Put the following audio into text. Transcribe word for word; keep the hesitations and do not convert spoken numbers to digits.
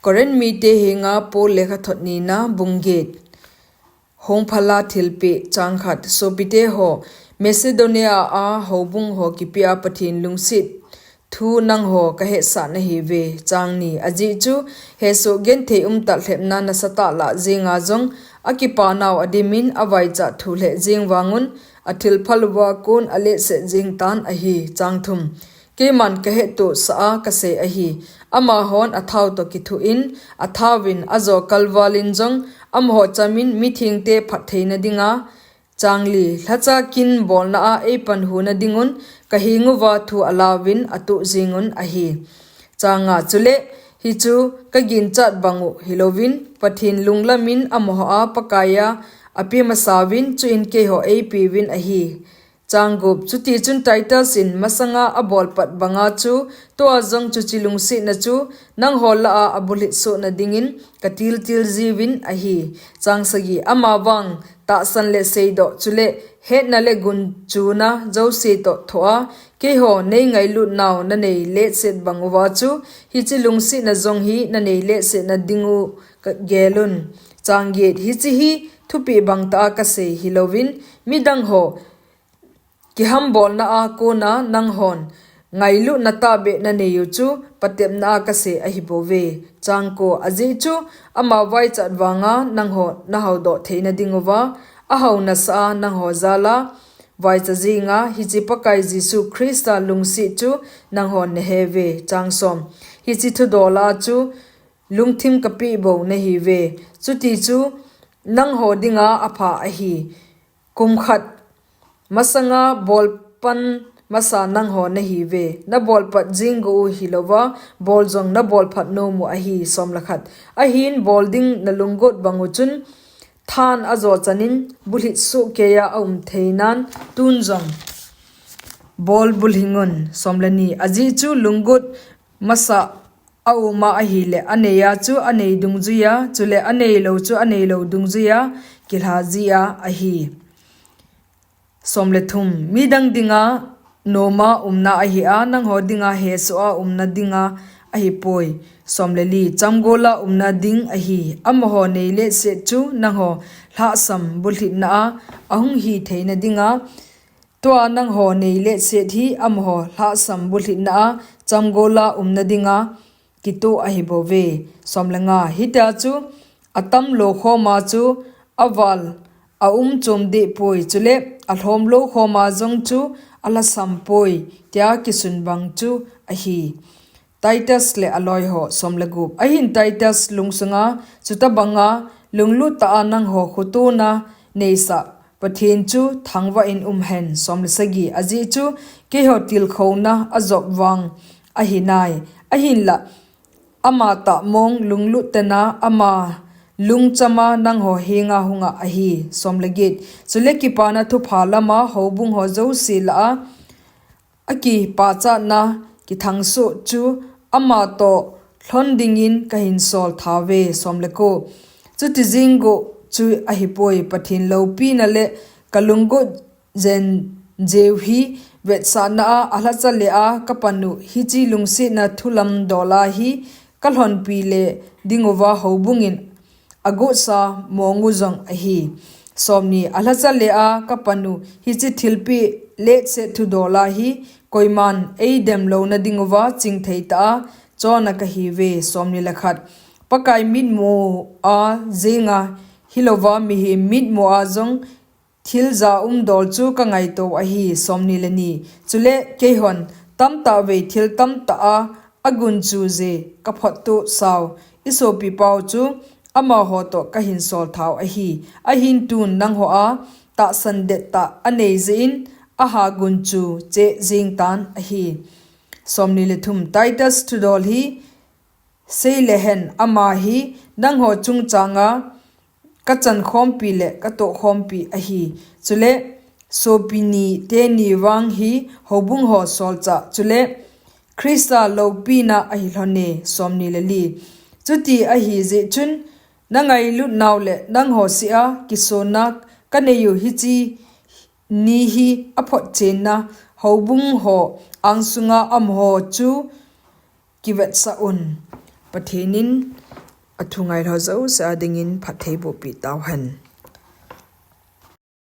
Korinth mite henga Paul lekhathot nina, bung get. Hongphala thilpeh. Chang khat. Sopite ho, Macedonia a houbung ho kipia Pathen lungset thu nangho kahetsah nahiuve. Chang ni. Ajeh chu, hesoh genthei umtah lhepna nasatah lah jenga jong, akipanau adimin avaichat thu lheh jeng vangun, athilphalouva kon aletset jeng tan ahi. Chang thum. Keiman kahettohsah a kasei ahi. Amahon athao toh kithuin, athaovin, ajo kalvalin jong, amaho chamin mithengte phattheina dinga, chang li, lhacha kin bolna a eipanhuna dingun, kahenguva thu alauvin, atoh jengun ahi. Chang nga. Chule, hichu kaginchat bangu hilouvin, Pathen lunglamin amaho a Pakaiya apemasauvin, chuin keiho eipeuvin ahi. Chang gup. Chutichun Titus in masanga abolpat banga chu, tua jong chuche lungsetna chu, nangho lah a abulhit sohna dingin, katiltil jiuvin ahi. Chang sagi. Amavang, tahsan le seidoh, chule hetna le gunchuna jouse toh thoa, keiho neingailutnau nanei letset banguva chu, hiche lungsetna jong hi nanei letsetna dingu gelun. Chang get. Hiche hi thupeh bangtah a kasei hilouvin, midang ho kihambolna a kona nanghon ngailutna tahbeh naneiyu chu patepna a kasei ahibouve. Chang ko. Ajeh chu, ama vaichat vanga nangho nahaodoh theina dinguva, ahaonasa a nangho jala vaicha jenga, hiche Pakai Jesu Christa lungset chu nanghon naheuve. Chang som. Hiche thudola chu lungthim kapeh bou nahiuve. Chuti chu nangho dinga apha ahi. Kum khat masanga bolpan masa nangho nahiuve. Nabolpat jeng gou u hilouva, bol jong nabolphat nomu ahi. Som le khat. Ahin bol ding nalunggot bangu chun, than ajo chanin bulhit sohkeiya aum theinan, tun jong bol bulhingun. Som le ni. Ajeh chu lunggot masa auma ahile, aneiya chu anei dungjuiya, chule aneilou chu aneilou dungjuiya kilha jia ahi. Som le thum. Midang dinga noma umna ahia, nangho dinga hesoh a umna dinga ahipoi. Som le li. Chamgola umna ding ahi. Amaho neiletset chu nangho lhahsam bulhitna a ahung hitheina dinga, tua nangho neiletset hi amaho lhahsam bulhitna a chamgola umna dinga kitoh ahibouve. Som le nga. Hitia chu atam loukhoma chu aval aumchom dehpoi, chule alhom loukhoma jong chu alhasampoi, tia kisun bang chu ahi. Titus le aloiho. Som le gup. Ahin Titus lungsunga chutobanga lunglut tah a nangho khotona neisah Pathen chu thangvah in umhen. Som le sagi. Ajeh chu keiho tilkhouna ajop vang ahinai. Ahinla, amatah mong lunglut tena ama lungchama nangho henga hunga ahi. Som le get. Chule kipana thupha lama houbungho jouse lah a akipachatna kithangsoh chu amatoh lhon dingin kahinsol thauve. Som le ko. Chuti jeng gou chu ahipoi, Pathen loupina le kalunggot jenjeu hi vetsahna a alhacha le a kapanu hiche lungsetna thulam dola hi kalhonpi le dinguva houbungin agosa mongu jong ahi. Som ni. Alhacha le a kapanu hiche thilpeh letset thudola hi koiman eidem louna dinguva chingthei tah a chona kahiuve. Som ni le khat. Pakai mitmua jenga hilouva mihem mitmua jong thil jaum dol chu kangaito ahi. Som ni le ni. Chule keihon tamtah vei thil tamtah a agunchu je kaphottohsau isopipau chu amaho toh kahinsol thau ahi. Ahin tun nangho a tahsan dettah anei jeh in aha gunchu cheh jeng tan ahi. Som ni le thum. Titus thudol hi seilehen, ama hi nangho chungchanga kachankhompi le katohkhompi ahi. Chule sopi ni teni vang hi houbungho solchah, chule Christa loupina ahilhone. Som ni le li. Chuti ahijeh chun nangailutnau le nangho seh a kisonna kaneiyu hiche ni hi aphotchenna houbungho angsunga amaho chu kivetsah un. Pathen in Athungailhao jouse adingin phatthei boh peh tauhen.